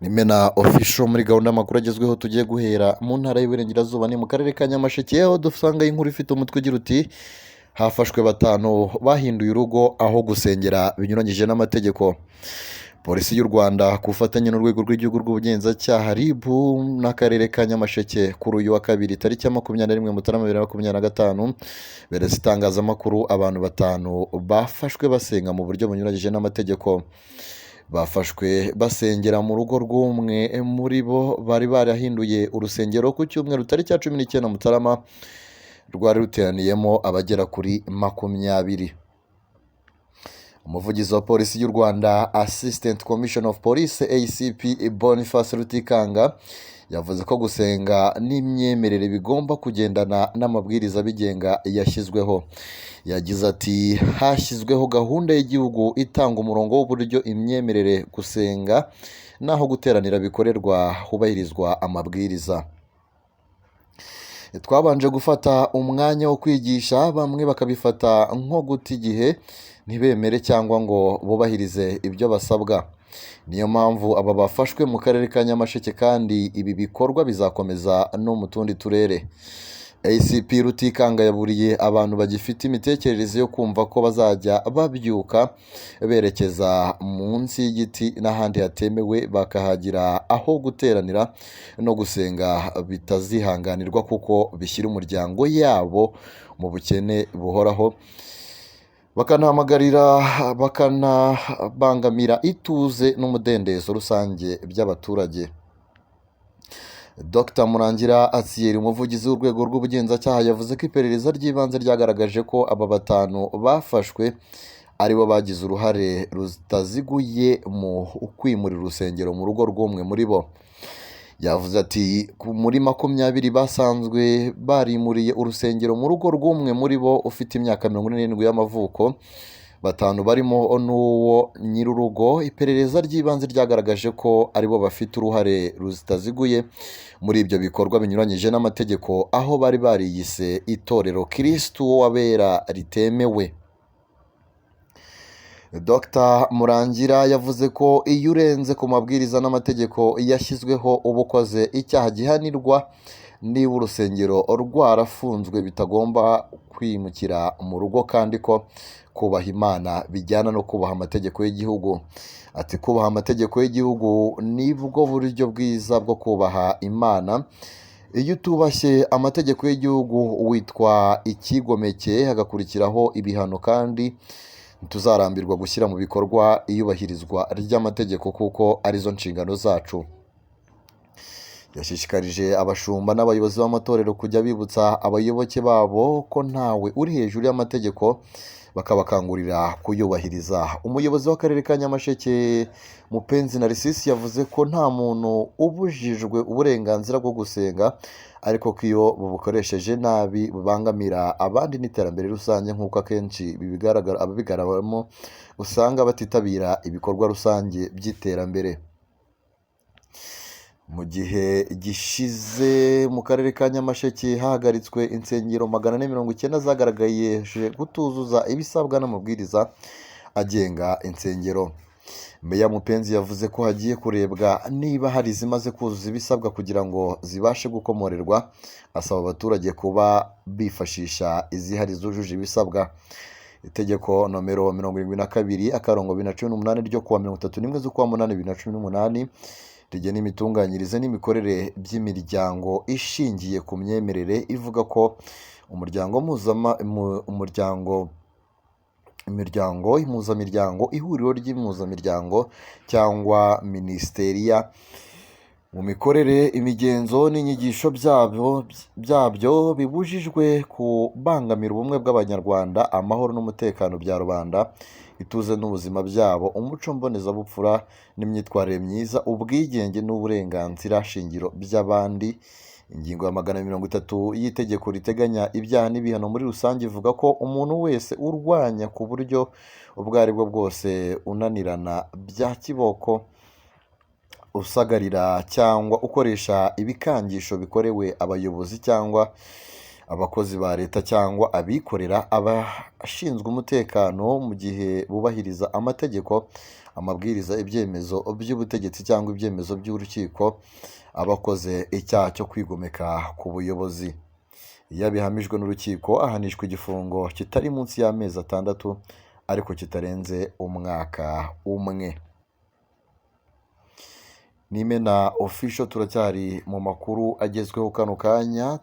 Nimena Official muri gahunda y'amakuru agezweho. Tugiye guhera mu ntara y'Iburengerazuba, ni mu karere ka Nyamasheke, aho dusanga inkuru ifite umutwe ugira uti: "Hafashwe batanu bahinduye urugo aho gusengera binyuranyije n'amategeko." Polisi y'u Rwanda ku bufatanye n'Urwego rw'Igihugu rw'Ubugenzacyaha RIB n'Akarere ka Nyamasheke, kuri uyu wa kabiri tariki ya 21 Mutarama 2025, beretse itangazamakuru abantu batanu bafashwe basenga mu buryo bunyuranyije n'amategeko. Bafashwe basengera mu rugo rw'umwe muri bo bari barahinduye urusengero ku cyumweru tariki ya 19 Mutarama, rwari ruteraniyemo abagera kuri 20. Umuvugizi wa Polisi y'u Rwanda, Assistant Commissioner of Police, ACP Boniface Rutikanga, yavuze ko gusenga n'imyemerere bigomba kugendana n'amabwiriza abigenga yashyizweho. Yagize ati: "Hashyizweho gahunda y'igihugu itanga umurongo w'uburyo imyemerere, gusenga n'aho guteranira bikorerwa hubahirizwa amabwiriza. Twabanje gufata umwanya wo kwigisha, bamwe bakabifata nko guta igihe, ntibemere cyangwa ngo bubahirize ibyo basabwa. Niyo mpamvu aba bafashwe mu karere ka Nyamasheke, kandi ibi bikorwa bizakomeza no mu tundi turere." ACP Rutikanga yaburiye abantu bagifite imitekerereze yo kumva ko bazajya babyuka berekeza munsi y'igiti n'ahandi hatemewe bakahagira aho guteranira no gusenga bitazihanganirwa, kuko bishyira umuryango yabo mu bukene buhoraho, bakanahamagarira bakanabangamira ituze n'umudendezo rusange by'abaturage. Dr Murangira Thierry, umuvugizi w'Urwego rw'Ubugenzacyaha, yavuze ko iperereza ry'ibanze ryagaragaje ko aba batanu bafashwe aribo bagize uruhare rutaziguye mu kwimurira urusengero mu rugo rw'umwe muri bo. Yavuze ati: "Muri 20 basanzwe barimuriye urusengero mu rugo rw'umwe muri bo ufite imyaka 47 y'amavuko, batanu barimo n'uwo nyir'urugo, iperereza ry'ibanze ryagaragaje ko aribo bafite uruhare rutaziguye muri ibyo bikorwa binyuranyije n'amategeko, aho bari bariyise Itorero Kirisitu w'Abera ritemewe." Dr Murangira yavuze ko iyo urenze ku mabwiriza n'amategeko yashyizweho uba ukoze icyaha gihanirwa. Niba urusengero rwarafunzwe bitagomba kwimukira mu rugo, kandi ko kubaha Imana bijyana no kubaha amategeko y'igihugu. Ati: "Kubaha amategeko y'igihugu nibwo buryo bwiza bwo kubaha Imana. Iyo utubashye amategeko y'igihugu witwa icyigomeke, hagakurikiraho ibihano, kandi ntituzarambirwa gushyira mu bikorwa iyubahirizwa ry'amategeko kuko arizo nshingano zacu." Yashishikarije abashumba n'abayobozi b'amatorero kujya bibutsa abayoboke babo ko ntawe uri hejuru y'amategeko, bakabakangurira kuyubahiriza. Umuyobozi w'Akarere ka Nyamasheke, Mupenzi Narcisse, yavuze ko nta muntu ubujijwe uburenganzira bwo gusenga, ariko ko iyo bubukoresheje nabi bubangamira abandi n'iterambere rusange, nk'uko akenshi bibigaragara ababigaragaramo usanga batitabira ibikorwa rusange by'iterambere. Mu gihe gishize mu karere ka Nyamasheke hahagaritswe insengero 490 zagaragaje kutuzuza ibisabwa n'amabwiriza agenga insengero. Meya Mupenzi yavuze ko hagiye kurebwa niba hari izimaze kuzuza ibisabwa kugira ngo zibashe gukomorerwa, asaba abaturage kuba bifashisha izihari zujuje ibisabwa. Itegeko nomero 72/2018 ryo kuwa 31 z'ukwa 8 2018 rigena imitunganyirize n'imikorere by'imiryango ishingiye ku myemerere ivuga ko umuryango mpuzama umuryango, imiryango, impuzamiryango, ihuriro ry'impuzamiryango cyangwa minisiteri mu mikorere, imigenzo n'inyigisho byabyo bibujijwe kubangamira ubumwe bw'Abanyarwanda, amahoro n'umutekano bya rubanda, ituze n'ubuzima byabo, umuco mbonezabupfura n'imyitwarire myiza, ubwigenge n'uburenganzira shingiro by'abandi. Ingingo ya 230 y'itegeko riteganya ibyaha n'ibihano muri rusange ivuga ko umuntu wese urwanya ku buryo ubwo ari bwo bwose, unanirana bya kiboko, usagarira cyangwa ukoresha ibikangisho bikorewe abayobozi cyangwa abakozi ba leta cyangwa abikorera, abashinzwe umutekano mu gihe bubahiriza amategeko. amabwiriza, ibyemezo by'ubutegetsi cyangwa ibyemezo by'urukiko, aba akoze icyaha cyo kwigomeka ku buyobozi. Iyo abihamijwe n'urukiko, ahanishwa igifungo kitari munsi y'amezi 6 ariko kitarenze umwaka umwe. Nimena Official, turacyari mu makuru agezweho kano kanya.